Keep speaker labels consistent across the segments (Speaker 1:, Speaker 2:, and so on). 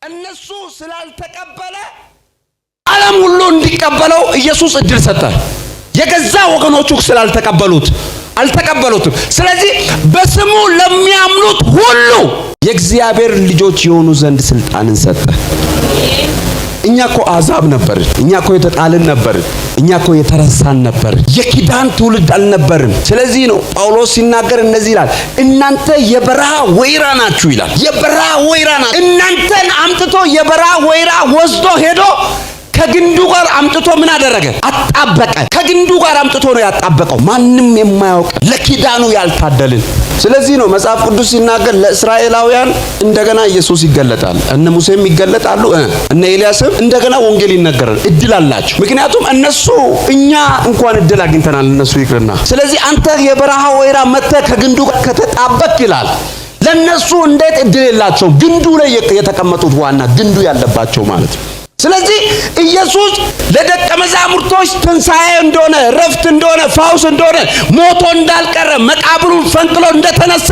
Speaker 1: እነሱ ስላልተቀበለ ዓለም ሁሉ እንዲቀበለው ኢየሱስ እድል ሰጠ። የገዛ ወገኖቹ ስላልተቀበሉት አልተቀበሉትም። ስለዚህ በስሙ ለሚያምኑት ሁሉ የእግዚአብሔር ልጆች የሆኑ ዘንድ ስልጣንን ሰጠ። እኛ እኮ አሕዛብ ነበርን። እኛ እኮ የተጣልን ነበርን። እኛ እኮ የተረሳን ነበርን። የኪዳን ትውልድ አልነበርን። ስለዚህ ነው ጳውሎስ ሲናገር እንደዚህ ይላል፣ እናንተ የበረሃ ወይራ ናችሁ ይላል። የበረሃ ወይራ ናችሁ። እናንተን አምጥቶ የበረሃ ወይራ ወስዶ ሄዶ ከግንዱ ጋር አምጥቶ ምን አደረገ? አጣበቀ። ከግንዱ ጋር አምጥቶ ነው ያጣበቀው። ማንም የማያውቅ ለኪዳኑ ያልታደልን። ስለዚህ ነው መጽሐፍ ቅዱስ ሲናገር ለእስራኤላውያን እንደገና ኢየሱስ ይገለጣል፣ እነ ሙሴም ይገለጣሉ፣ እነ ኤልያስም እንደገና ወንጌል ይነገራል። እድል አላቸው። ምክንያቱም እነሱ እኛ እንኳን እድል አግኝተናል፣ እነሱ ይቅርና። ስለዚህ አንተ የበረሃ ወይራ መጥተህ ከግንዱ ጋር ከተጣበቅ ይላል ለነሱ እንዴት እድል የላቸውም? ግንዱ ላይ የተቀመጡት ዋና ግንዱ ያለባቸው ማለት ነው። ስለዚህ ኢየሱስ ለደቀ መዛሙርቶች ትንሣኤ እንደሆነ፣ ረፍት እንደሆነ፣ ፈውስ እንደሆነ፣ ሞቶ እንዳልቀረ፣ መቃብሩን ፈንቅሎ እንደተነሳ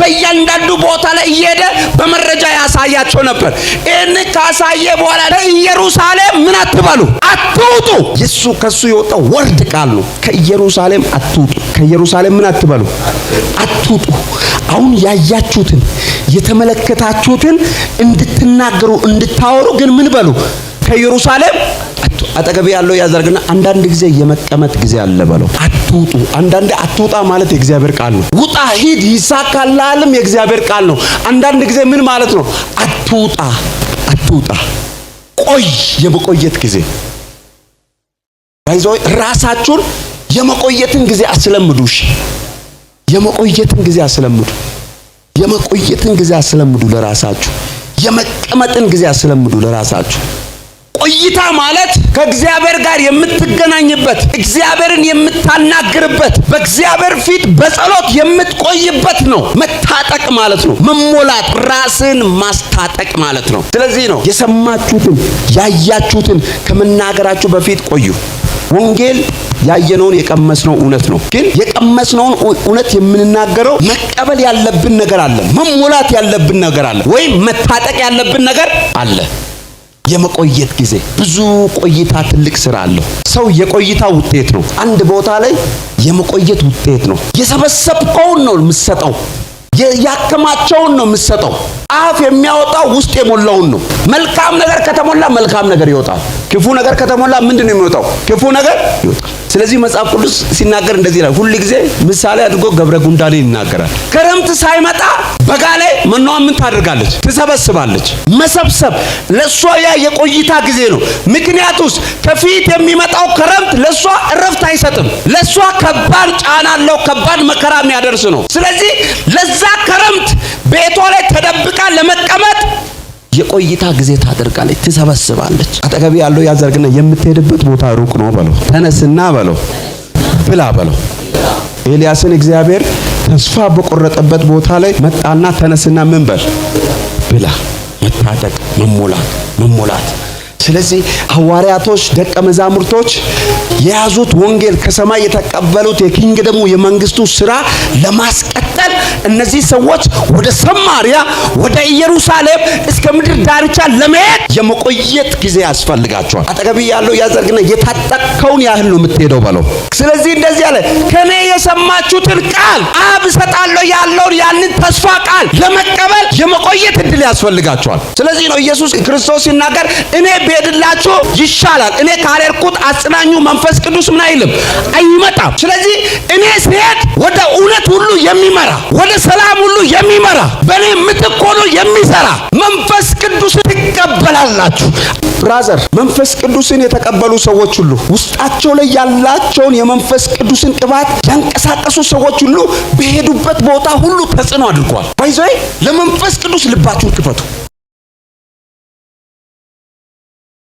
Speaker 1: በእያንዳንዱ ቦታ ላይ እየሄደ በመረጃ ያሳያቸው ነበር። ይህን ካሳየ በኋላ ከኢየሩሳሌም ምን አትበሉ፣ አትውጡ። የሱ ከሱ የወጣው word ቃል ነው። ከኢየሩሳሌም አትውጡ፣ ከኢየሩሳሌም ምን አትበሉ፣ አትውጡ። አሁን ያያችሁትን የተመለከታችሁትን እንድትናገሩ እንድታወሩ ግን ምን በሉ ከኢየሩሳሌም አጠገብ ያለው ያዘርግና አንዳንድ ጊዜ የመቀመጥ ጊዜ አለ በለው። አትውጡ። አንዳንዴ አትውጣ ማለት የእግዚአብሔር ቃል ነው። ውጣ ሂድ ይሳካልሃልም የእግዚአብሔር ቃል ነው። አንዳንድ ጊዜ ምን ማለት ነው? አትውጣ፣ አትውጣ፣ ቆይ። የመቆየት ጊዜ ባይዞ ራሳችሁን የመቆየትን ጊዜ አስለምዱ። እሺ፣ የመቆየትን ጊዜ አስለምዱ። የመቆየትን ጊዜ አስለምዱ ለራሳችሁ። የመቀመጥን ጊዜ አስለምዱ ለራሳችሁ። ቆይታ ማለት ከእግዚአብሔር ጋር የምትገናኝበት፣ እግዚአብሔርን የምታናግርበት፣ በእግዚአብሔር ፊት በጸሎት የምትቆይበት ነው። መታጠቅ ማለት ነው። መሞላት፣ ራስን ማስታጠቅ ማለት ነው። ስለዚህ ነው የሰማችሁትን ያያችሁትን ከመናገራችሁ በፊት ቆዩ። ወንጌል ያየነውን የቀመስነው እውነት ነው። ግን የቀመስነውን እውነት የምንናገረው መቀበል ያለብን ነገር አለ፣ መሞላት ያለብን ነገር አለ፣ ወይም መታጠቅ ያለብን ነገር አለ። የመቆየት ጊዜ ብዙ ቆይታ ትልቅ ስራ አለው። ሰው የቆይታ ውጤት ነው። አንድ ቦታ ላይ የመቆየት ውጤት ነው። የሰበሰብከውን ነው የምትሰጠው። ያከማቸውን ነው የምትሰጠው። አፍ የሚያወጣው ውስጥ የሞላውን ነው። መልካም ነገር ከተሞላ መልካም ነገር ይወጣል። ክፉ ነገር ከተሞላ ምንድን ነው የሚወጣው? ክፉ ነገር ይወጣል። ስለዚህ መጽሐፍ ቅዱስ ሲናገር እንደዚህ ይላል። ሁል ጊዜ ምሳሌ አድርጎ ገብረ ጉንዳንን ይናገራል። ክረምት ሳይመጣ በጋ ላይ መኖዋን ምን ታደርጋለች? ትሰበስባለች። መሰብሰብ ለእሷ ያ የቆይታ ጊዜ ነው። ምክንያቱስ ከፊት የሚመጣው ክረምት ለእሷ እረፍት አይሰጥም። ለእሷ ከባድ ጫና አለው፣ ከባድ መከራ የሚያደርስ ነው። ስለዚህ ለዛ ክረምት ቤቷ ላይ ተደብቃ ለመቀመጥ የቆይታ ጊዜ ታደርጋለች፣ ትሰበስባለች። አጠገቢ ያለው ያዘርግና የምትሄድበት ቦታ ሩቅ ነው በለው፣ ተነስና በለው፣ ብላ በለው። ኤልያስን እግዚአብሔር ተስፋ በቆረጠበት ቦታ ላይ መጣና ተነስና ምን በል ብላ። መታጠቅ፣ መሞላት፣ መሞላት። ስለዚህ ሐዋርያቶች ደቀ መዛሙርቶች የያዙት ወንጌል ከሰማይ የተቀበሉት የኪንግደሙ የመንግስቱ ስራ ለማስቀጠል እነዚህ ሰዎች ወደ ሰማሪያ ወደ ኢየሩሳሌም እስከ ምድር ዳርቻ ለመሄድ የመቆየት ጊዜ ያስፈልጋቸዋል። አጠገብ ያለው ያዘርግና የታጠቅከውን ያህል ነው የምትሄደው በለው። ስለዚህ እንደዚህ አለ፣ ከኔ የሰማችሁትን ቃል አብ እሰጣለሁ ያለውን ያንን ተስፋ ቃል ለመቀበል የመቆየት እድል ያስፈልጋቸዋል። ስለዚህ ነው ኢየሱስ ክርስቶስ ሲናገር እኔ ብሄድላችሁ ይሻላል፣ እኔ ካልሄድኩት አጽናኙ መንፈስ ቅዱስ ምን አይልም አይመጣም። ስለዚህ እኔ ስሄድ ወደ እውነት ሁሉ የሚመራ ወደ ሰላም ሁሉ የሚመራ በእኔ ምትክ ሆኖ የሚሰራ መንፈስ ቅዱስ ትቀበላላችሁ። Brother፣ መንፈስ ቅዱስን የተቀበሉ ሰዎች ሁሉ፣ ውስጣቸው ላይ ያላቸውን የመንፈስ ቅዱስን ቅባት ያንቀሳቀሱ ሰዎች ሁሉ በሄዱበት ቦታ ሁሉ ተጽዕኖ አድርጓል። By the way፣ ለመንፈስ ቅዱስ ልባችሁን ክፈቱ።